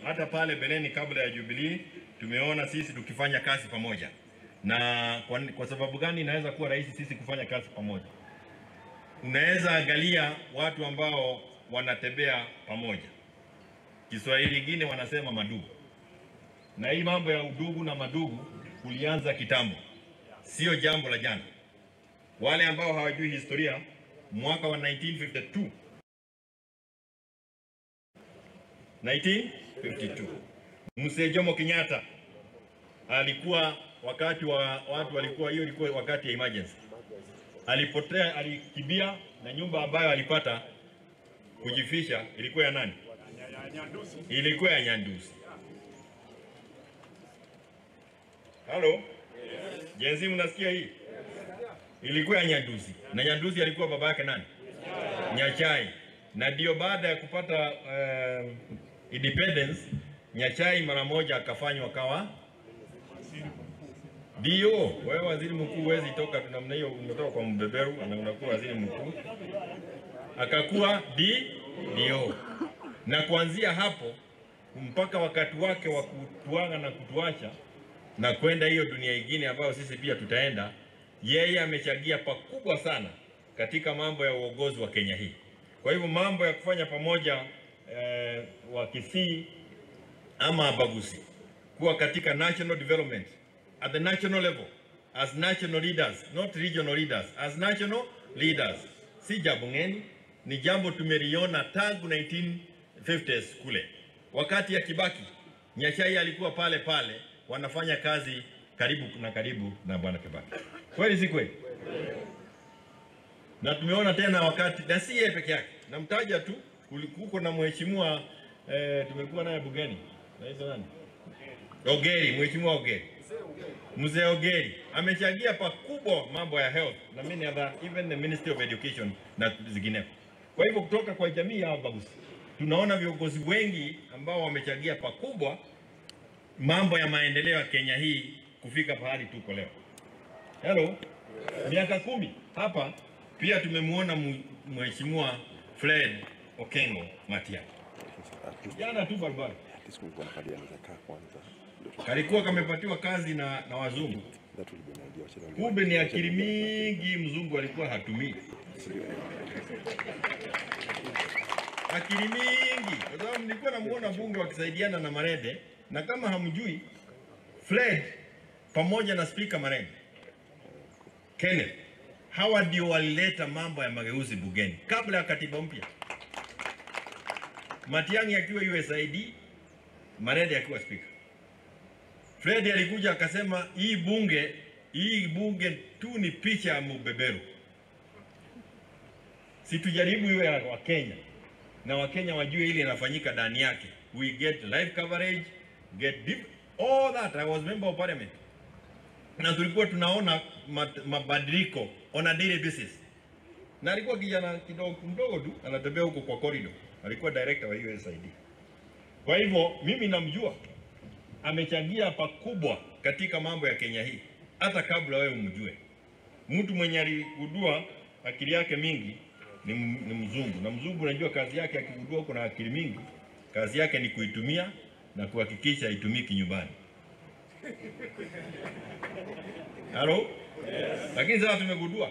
Hata pale beleni kabla ya Jubilee tumeona sisi tukifanya kazi pamoja. Na kwa sababu gani inaweza kuwa rahisi sisi kufanya kazi pamoja? Unaweza angalia watu ambao wanatembea pamoja. Kiswahili kingine wanasema madugu. Na hii mambo ya udugu na madugu kulianza kitambo, sio jambo la jana. Wale ambao hawajui historia, mwaka wa 1952 Mzee Jomo Kenyatta alikuwa, wakati wa watu walikuwa, hiyo ilikuwa wakati ya emergency. Alipotea, alikimbia, na nyumba ambayo alipata kujifisha ilikuwa ya nani? Ilikuwa ya Nyandusi. Halo? Jenzi, mnasikia hii? Ilikuwa ya Nyandusi. Na Nyandusi alikuwa baba yake nani? Nyachai. Na ndio baada ya kupata independence, Nyachai mara moja akafanywa kawa ndio wewe waziri mkuu. Huwezi toka namna hiyo, umetoka kwa mbeberu na unakuwa waziri mkuu. Akakuwa ndio. Na kuanzia hapo mpaka wakati wake wa kutuaga na kutuacha na kwenda hiyo dunia nyingine ambayo sisi pia tutaenda, yeye amechangia pakubwa sana katika mambo ya uongozi wa Kenya hii. Kwa hivyo mambo ya kufanya pamoja wa Kisii ama Abagusi kuwa katika national development at the national level as national leaders, not regional leaders, as national leaders, si jambo ngeni, ni jambo tumeliona tangu 1950s kule. Wakati ya Kibaki, Nyachai alikuwa pale pale, wanafanya kazi karibu na karibu na Bwana Kibaki. Kweli si kweli? Na tumeona tena wakati, na si yeye peke yake, namtaja tu, kulikuwa na mheshimiwa tumekuwa naye bugeni, naitwa nani? Ogeri, mheshimiwa Ogeri. Mzee Ogeri amechangia pakubwa mambo ya health na many other, even the Ministry of Education na zingineko. Kwa hivyo kutoka kwa jamii ya Abagusi tunaona viongozi wengi ambao wamechangia pakubwa mambo ya maendeleo ya Kenya hii kufika pahali tuko leo. Hello. Miaka 10 hapa pia tumemuona mheshimiwa Fred Okengo Matiang'i. Jana tu barabara kalikuwa kamepatiwa kazi na wazungu. Kumbe ni akili mingi mzungu alikuwa hatumii. Akili mingi. Kwa sababu nilikuwa namuona bunge wakisaidiana na Marede, na kama hamjui, Fred pamoja na Speaker Marede Kenneth, hawa ndio walileta mambo ya mageuzi bugeni kabla ya katiba mpya. Matiang'i akiwa USAID, Marede akiwa speaker. Fred alikuja akasema hii bunge tu ni picha ya mbeberu. Situjaribu iwe ya Wakenya, na Wakenya wajue ile inafanyika ndani yake. We get live coverage, get deep, all that. I was member of parliament. Na tulikuwa tunaona mabadiliko on a daily basis. Na alikuwa kijana kidogo mdogo tu anatembea huko kwa corridor. Alikuwa director wa USAID. Kwa hivyo mimi namjua, amechangia pakubwa katika mambo ya Kenya hii hata kabla wewe umjue. Mtu mwenye aligundua akili yake mingi ni mzungu. Na mzungu unajua kazi yake, akigundua kuna akili mingi, kazi yake ni kuitumia na kuhakikisha itumiki nyumbani. Hello? Yes. Lakini sasa tumegundua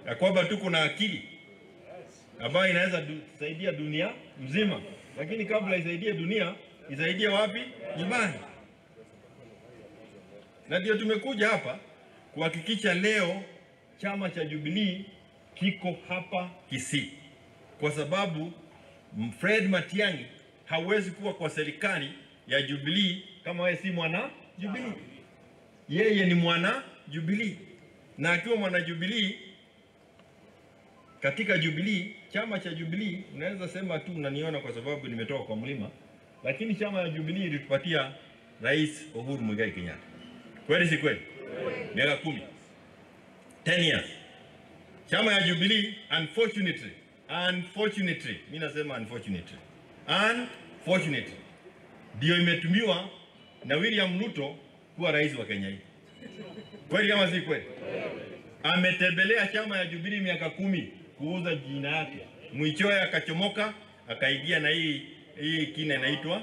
ya kwamba tuko na akili ambayo inaweza kusaidia dunia mzima. Lakini kabla isaidie dunia, isaidie wapi? Nyumbani. Na ndio tumekuja hapa kuhakikisha leo chama cha Jubilee kiko hapa Kisii. Kwa sababu Fred Matiang'i hawezi kuwa kwa serikali ya Jubilee kama wewe si mwana Jubilee. Yeye ni mwana Jubilee. Na akiwa mwana Jubilee, katika Jubilee, chama cha Jubilee, unaweza sema tu unaniona kwa sababu nimetoka kwa mlima, lakini chama ya Jubilee ilitupatia Rais Uhuru Muigai Kenyatta. Kweli si kweli? Miaka 10. 10 years. Chama ya Jubilee, unfortunately, mimi nasema unfortunately, ndio imetumiwa na William Ruto kuwa rais wa Kenya hii. Kweli kama si kweli? Ametembelea chama ya Jubilee miaka 10 kuuza jina yake. Mwichoe akachomoka akaingia na hii hii kina inaitwa,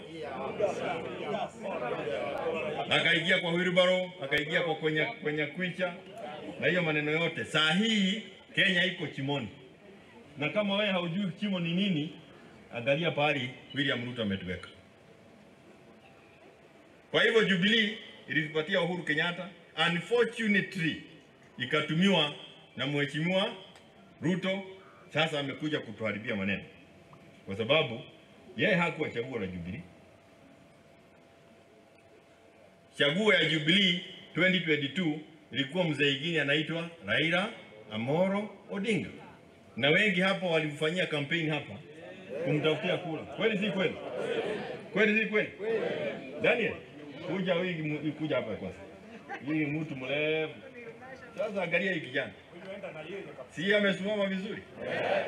akaingia kwa wheelbarrow, akaingia kwa kwenye kwicha na hiyo maneno yote. Saa hii Kenya iko chimoni, na kama wewe haujui chimo ni nini, angalia pahali William Ruto ametuweka. Kwa hivyo Jubilee ilipatia Uhuru Kenyatta, unfortunately ikatumiwa na Mheshimiwa Ruto. Sasa amekuja kutuharibia maneno, kwa sababu yeye hakuwa chaguo la Jubilee. Chaguo ya Jubilee 2022 ilikuwa mzee mwingine anaitwa Raila Amolo Odinga, na wengi hapa walimfanyia campaign hapa kumtafutia kura. Kweli si kweli? Kweli si kweli? Daniel, kuja wewe, kuja hapa kwanza. Hii mtu mrefu. Sasa angalia hii kijana. Si amesimama vizuri?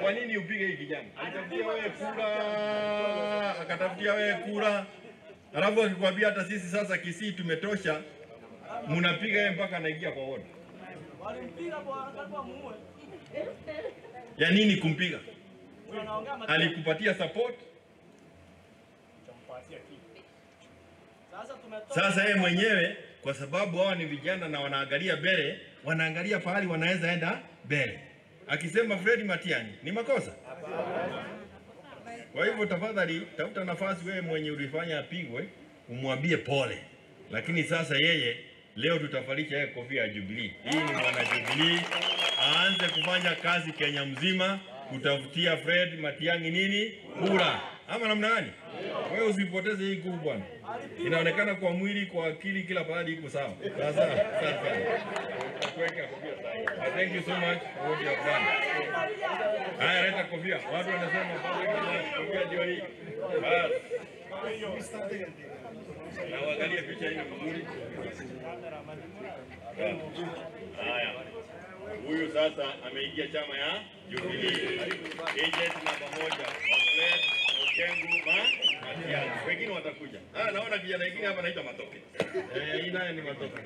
Kwa nini upige hii kijana? Alitafutia wewe kura, akatafutia wewe kura. Alafu akikwambia hata sisi sasa Kisii tumetosha, mnapiga yeye mpaka anaingia kwa ward. Walimpiga bwana, karibu amuue. Ya nini kumpiga? Alikupatia support. Sasa yeye mwenyewe, kwa sababu hawa ni vijana na wanaangalia mbele, wanaangalia pahali wanaweza enda mbele. Akisema Fred Matiang'i ni makosa. Kwa hivyo tafadhali tafuta nafasi wewe mwenye ulifanya apigwe, umwambie pole. Lakini sasa yeye leo tutafalisha yeye kofia ya Jubilee. Hii ni mwana Jubilee, aanze kufanya kazi Kenya mzima kutafutia Fred Matiang'i nini? Kura. Ama namna gani? Wewe usipoteze hii nguvu bwana. Inaonekana kwa mwili, kwa akili, kila pahali iko sawa. Sasa kuweka kofia sahihi. Thank you so much for what you have done. Haya, leta kofia. Watu wanasema kofia ndio hii. Bas. Na uangalie picha hii vizuri. Haya. Huyu sasa ameingia chama ya Jubilee. Agent namba 1, Fred Okengo Matiang'i. Wengine watakuja. Naona kijana mwingine hapa anaitwa Matoke. Hii naye ni Matoke.